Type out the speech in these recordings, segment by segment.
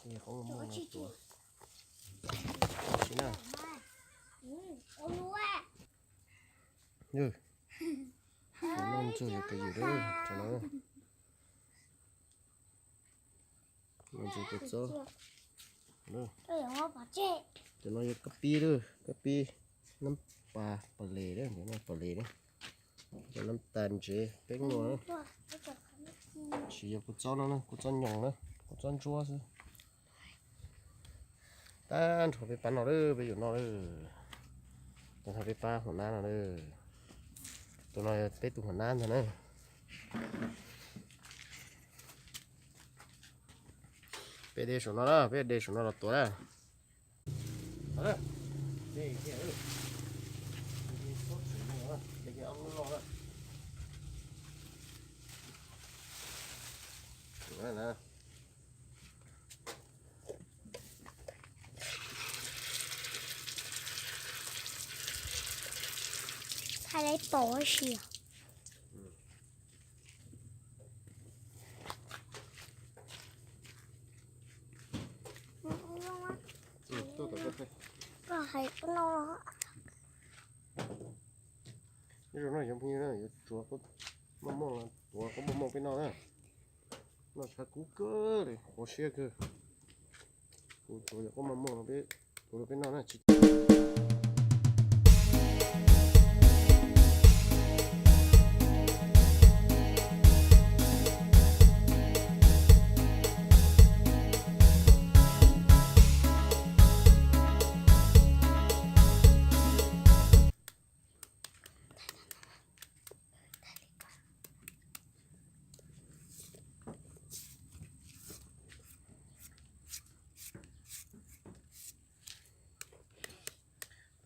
Qhov muaj muaj no tuav. Sim na. Yog, noj ntsuag yog kev ywm lawm, cov no. Noj ntsuag kua txob. Cov no yog kab pib lawm, kab pib nab pas pas les, cov no pas les na. Cov nab tas ntsev peb muaj na. Tsis yog kua txob no na, kua txob nyoos na, kua txob ntsuab xwb. Tag nrho peb pab no lawm, peb yuav noj lawm. Tag nrho peb pab hua nab no lawm. Tus no yog peb tus hua nab ntag na. Peb de saum no na, peb de saum no los tuav na. Thaij lawv pom ua si. Koj hais koj no. Nyob zoo no cov phooj ywg na, yuav tsuav kua maj mooj, tuav kua maj mooj peb noj na. Noj tshav kub kawg li, qhuav siab kawg. Kuv tsuav yog kua maj mooj no peb, kuv rau peb noj na tsis.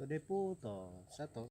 Tus dej pub tom sab tod.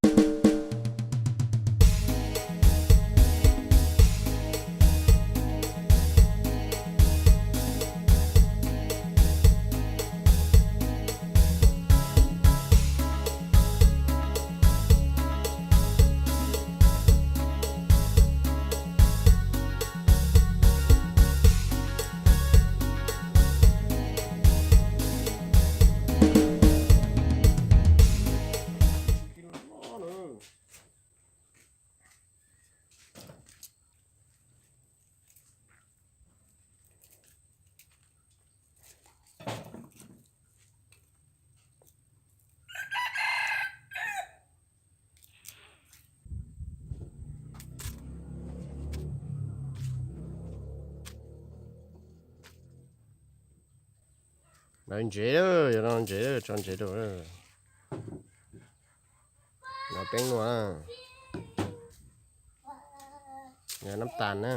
Lawv ntsev lawm, yog no ntsev lawm, tso ntsev rau lawm. Nov peeb luaj na. Yog nab tas na.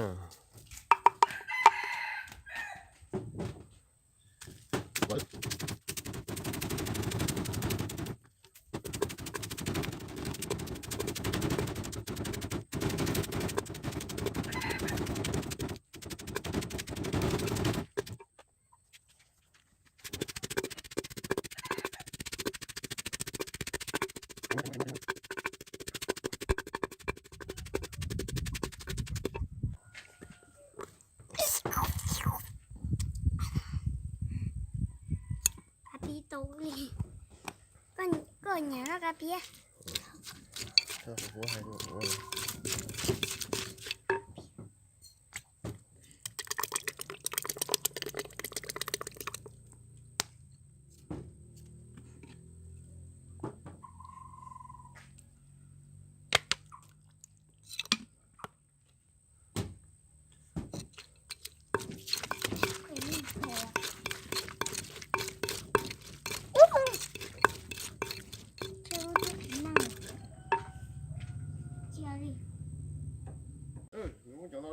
Kab pib tau li. Koj, koj nyiam no kab pib. Muab cov no,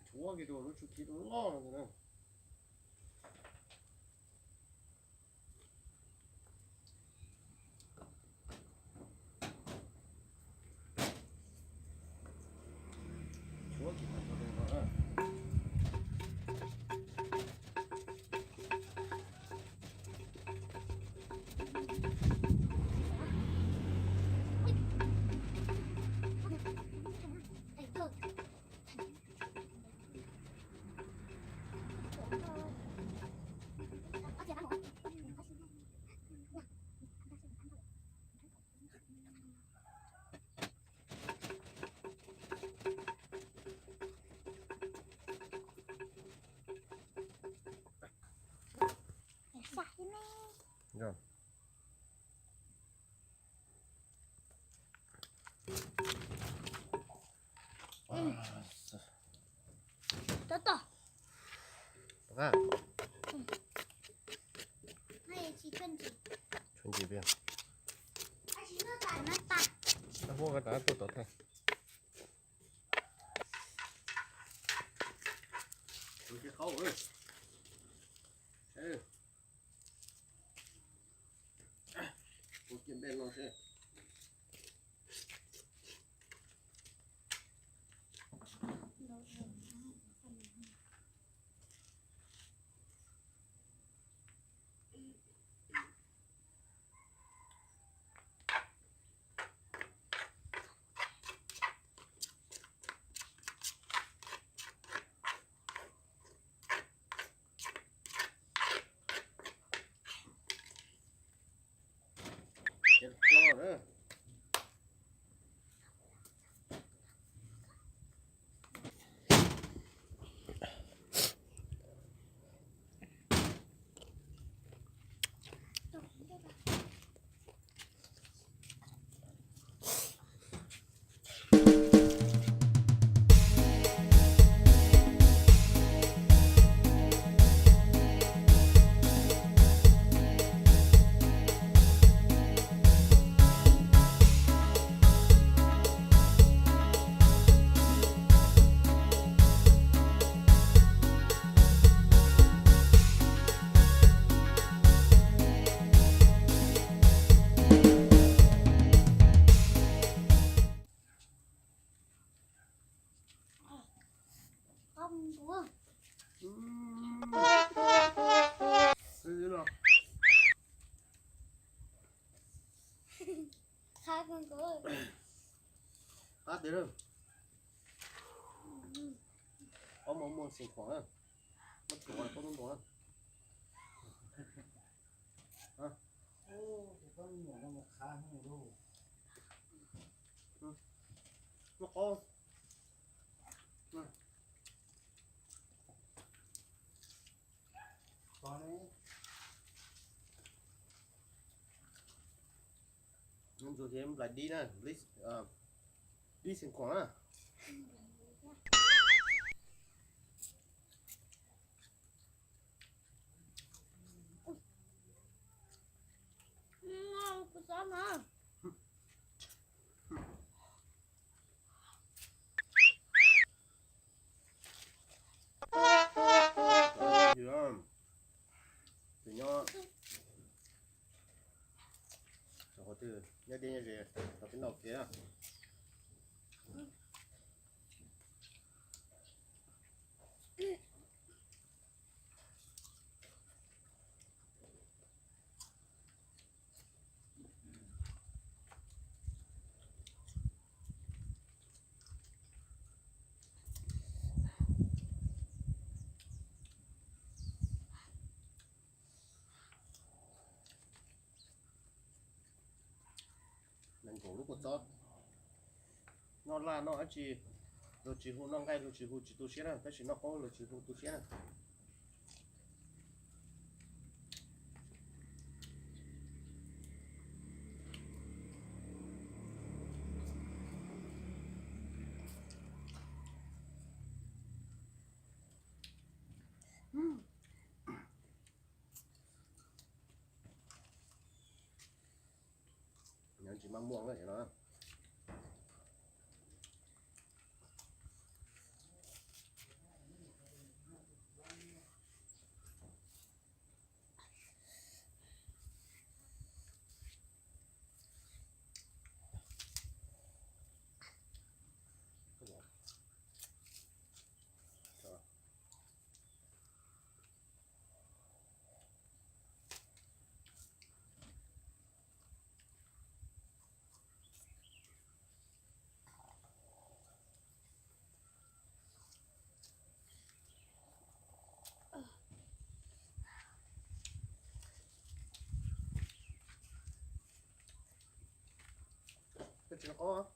tshuav kiag rau lub tsuj ci loj no ntag na. Nrog. Tab tom. Tab tom. Tsis tshuav ntsis pia. Tab huab ko rov tuaj tod thaij. Kuv cia npe no seb. Qab tiag. Ob muag muag xeem khuam na, muab tuav koj tub ntuas na. Muab qaub. Ntxuag thiab nplaim dib na, dib xeem khuam na. Tus nyob qhov twg nyob deb nyob ze, rau peb noj kev na. Nees nkaum lub kua txob. Noj laj noj dab tsi, luag tsis hu noj nqaij, luag tsis hu tsis tu siab na, tab sis noj qaub luag tsis hu tu siab na. Nyob tsis maj muaj na no. Tsis qaub.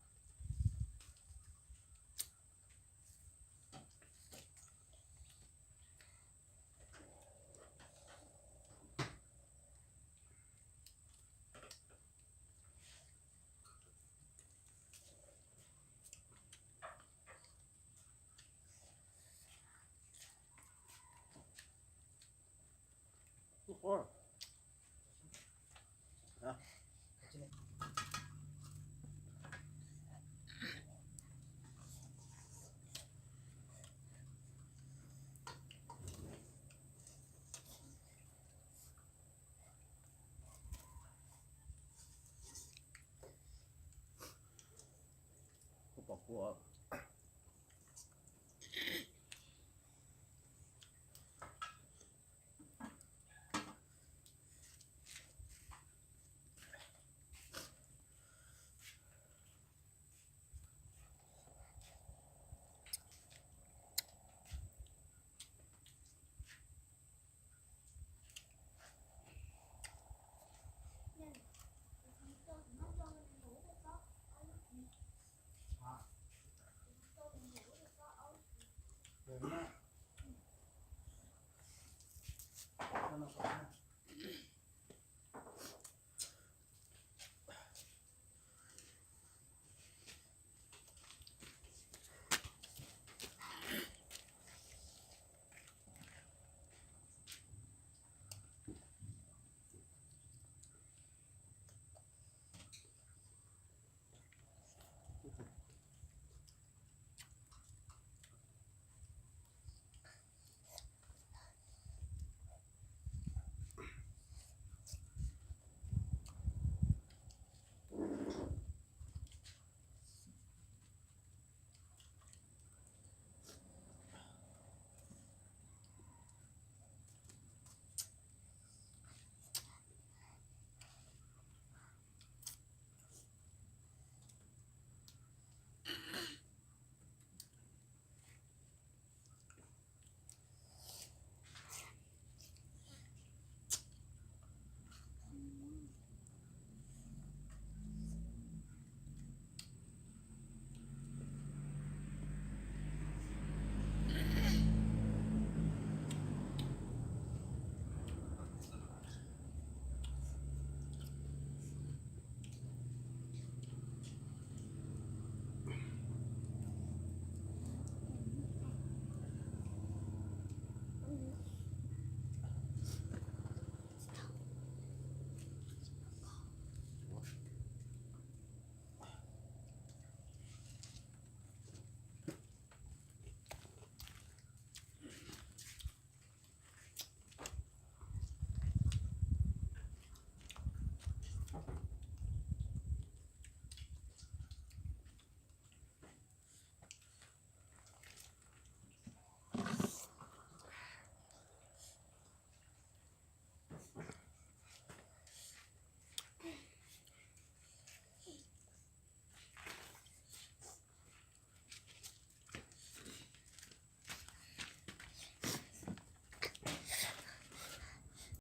Ua. Kuv pom kuv.